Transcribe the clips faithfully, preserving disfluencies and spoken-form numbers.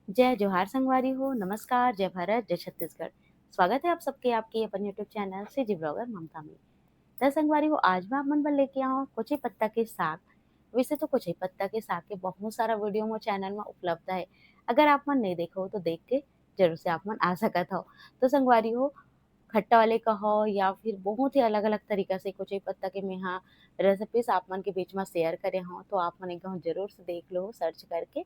जय जोहार संगवारी हो, नमस्कार, जय भारत, जय छत्तीसगढ़। स्वागत है आप सबके आपके अपन YouTube चैनल सीजी ब्लॉगर ममता में। त संगवारी हो, आज मैं आप मन बर लेके आऊँ कोचई पत्ता के साग। वैसे तो कोचई पत्ता के साग के बहुत सारा वीडियो मोर चैनल में उपलब्ध है, अगर आप मन नहीं देखो तो देख के जरूर से आप मन आ सकत हो। तो संगवारी हो, खट्टा वाले कहो या फिर बहुत ही अलग-अलग तरीका से कोचई पत्ता के मेहा रेसिपीज आप मन के बीच में शेयर करे हूँ, तो आप मन एक जरूर से देख लो सर्च करके।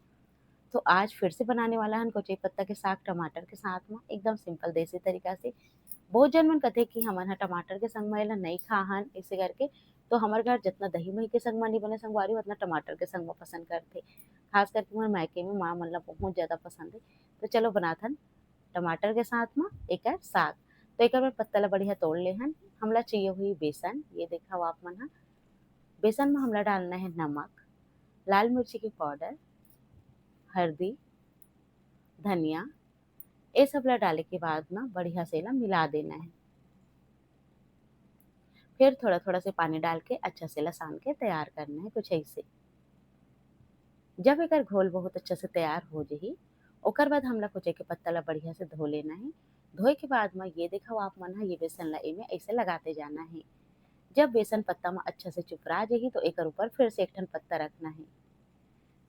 तो आज फिर से बनाने वाला हन कोचई पत्ता के साग टमाटर के साथ में, एकदम सिंपल देसी तरीका से। बहुत जन मन कथे कि हमन ह टमाटर के संग में एला नहीं खा हन, ऐसे करके। तो हमर घर जितना दही मही के संग में नहीं बने संगवारी, उतना टमाटर के संग में पसंद करथे। खास करके मोर मायके में माँ मन ला बहुत ज्यादा पसंद है। तो चलो बनाथन टमाटर के साथ में एकर साग। तो एकर बर पत्ता ला बढ़िया तोड़ ले हन। हमला चाहिए हुई बेसन, ये देखा आप मन ह। बेसन में हमला डालना है नमक, लाल मिर्ची के पाउडर, हल्दी, धनिया, ये सब ला डाले के बाद में बढ़िया से ला मिला देना है। फिर थोड़ा थोड़ा से पानी डाल के अच्छा से ला सान के तैयार करना है कुछ ऐसे। जब एकर घोल बहुत अच्छा से तैयार हो जाही, ओकर बाद हमला कोचई के पत्ता ला बढ़िया से धो लेना है। धोए के बाद में ये देखो आप मन ह ये बेसन ला एमे ऐसे लगाते जाना है। जब बेसन पत्ता में अच्छा से चुपरा जाही तो एकर ऊपर फिर से एक ठन पत्ता रखना है।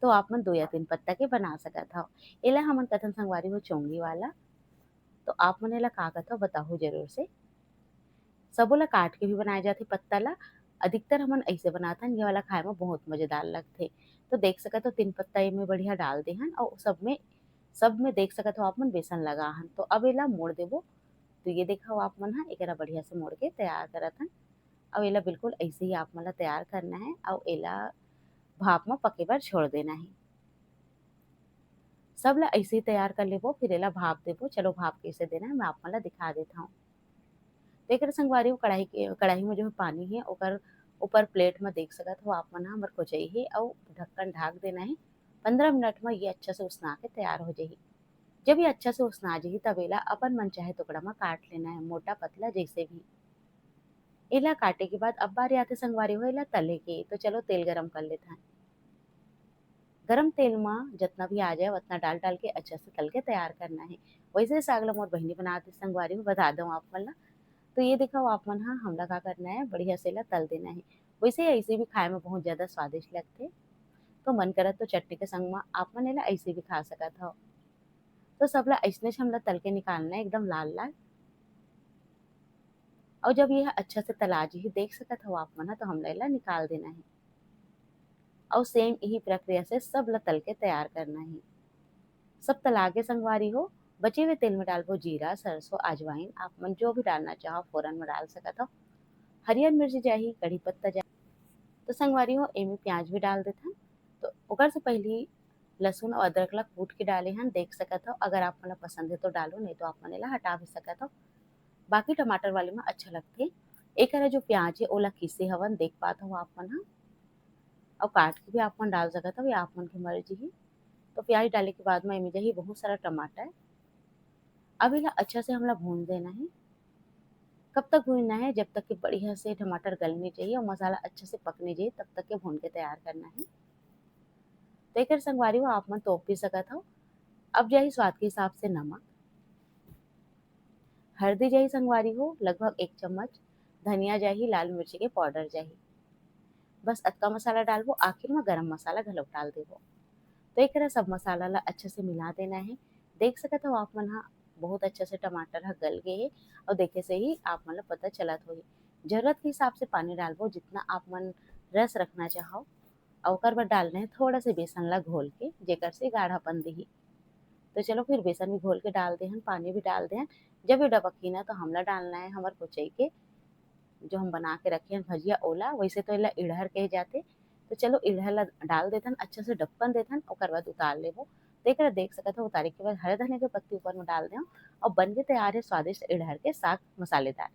तो आप मन दो या तीन पत्ता के बना सकत हव। एला हमन कथन संगवारी हो चोंगी वाला। तो आप मन एला का कथव बताहू जरूर से। सबो ला काट के भी बनाए जाथे पत्ता ला। अधिकतर हमन ऐसे बनाथन, ये वाला खाए में बहुत मजेदार लगथे। तो देख सकत हो तीन पत्ता एमे बढ़िया डाल दे हन और सब में, सब में देख सकत हो आप मन बेसन लगा हन। तो अब एला मोड़ देबो। तो ये देखो आप मन ह एकरा बढ़िया से मोड़ के तैयार करत हन। अब एला बिल्कुल ऐसे ही आप मन ला तैयार करना है और एला भाप में पके बर छोड़ देना है। सब ला ऐसे ही तैयार कर लेबो, फिर एला भाप देबो। चलो भाप कैसे देना है मैं आप मन ला दिखा देता हूँ। तो एकर संगवारी वो कढ़ाई के, कढ़ाई में जो है पानी है ओकर ऊपर प्लेट में देख सकत हो आप मन ह हमर कोचई है और ढक्कन ढाक देना है। पंद्रह मिनट में ये अच्छा से उसना के तैयार हो जाही। जब ये अच्छा से उसना जाही तब एला अपन मन चाहे टुकड़ा में काट लेना है, मोटा पतला जैसे भी। एला काटे के बाद अब बारी आथे संगवारी हो एला तले के। तो चलो तेल गरम कर लेथन। गरम तेल में जितना भी आ जाए उतना डाल डाल के अच्छा से तल के तैयार करना है। वैसे साग ला मोर बहिनी बना दे संगवारी हो, बता दो आप मन ला। तो ये देखो आप मन हा हमला का करना है, बढ़िया से ला तल देना है। वैसे ऐसे भी खाए में बहुत ज्यादा स्वादिष्ट लगथे। तो मन करत तो चटनी के संग में आप मन एला ऐसे भी खा सकत हो। तो सबला ऐसने हमला तल के निकालना है एकदम लाल लाल। और जब यह अच्छा से तला जी देख सकत हो आप मन ह, तो हमला एला निकाल देना है। और सेम यही प्रक्रिया से सब ला तल के तैयार करना है। सब तला के संगवारी हो, बचे हुए तेल में डालबो जीरा, सरसों, अजवाइन, आप मन जो भी डालना चाहो फोरन में डाल सकत हो। हरियर मिर्ची जाही, कढ़ी पत्ता जाही। तो संगवारी हो, एमे प्याज भी डाल देथन। तो ओकर से पहली लहसुन और अदरक ला कूट के डाले हन, देख सकत हो। अगर आप मन ला पसंद है तो डालो, नहीं तो आप मन एला हटा भी सकत हो। बाकी टमाटर वाले में अच्छा लगथे। एकरा जो प्याज है ओला किसे हवन, देख पात हो आप मन ह। और काट के भी आप मन डाल सकत हो, या आप मन के मर्जी है। तो प्याज डाले के बाद में एमे जाही बहुत सारा टमाटर। अब एला अच्छा से हमला भून देना है। कब तक भूनना है? जब तक कि बढ़िया से टमाटर गल नहीं चाहिए और मसाला अच्छा से पक नहीं चाहिए, तब तक के भून के तैयार करना है। तो एकर संगवारी हो आप मन तोप भी सकत हो। अब जाही स्वाद के हिसाब से नमक, हल्दी जाही संगवारी हो लगभग एक चम्मच, धनिया जाही, लाल मिर्ची के पाउडर जाही। बस अतका मसाला डालबो, आखिर में गरम मसाला घलो डाल देबो। तो एकरा सब मसाला ला अच्छा से मिला देना है। देख सकत हो आप मन हा बहुत अच्छा से टमाटर ह गल गए है और देखे से ही आप मन ला पता चलत होही। जरूरत के हिसाब से पानी डालबो, जितना आप मन रस रखना चाहो। और ओकर बाद डालना है थोड़ा से बेसन ला घोल के, जेकर से गाढ़ापन दिही। तो चलो फिर बेसन भी घोल के डाल दे हन, पानी भी डाल दे हन। जब ये डबकही ना तो हमला डालना है हमर कोचई के जो हम बना के रखे हन भजिया ओला, वैसे तो एला इड़हर कहे जाथे। तो चलो इड़हर ला डाल देथन, अच्छा से ढक्कन देथन, ओकर बाद उतार लेबो। तो एकरा देख सकत हो उतारे के बाद हरे धनिया के पत्ती ऊपर में डाल देव और बन के तैयार है स्वादिष्ट इड़हर के साग मसालेदार।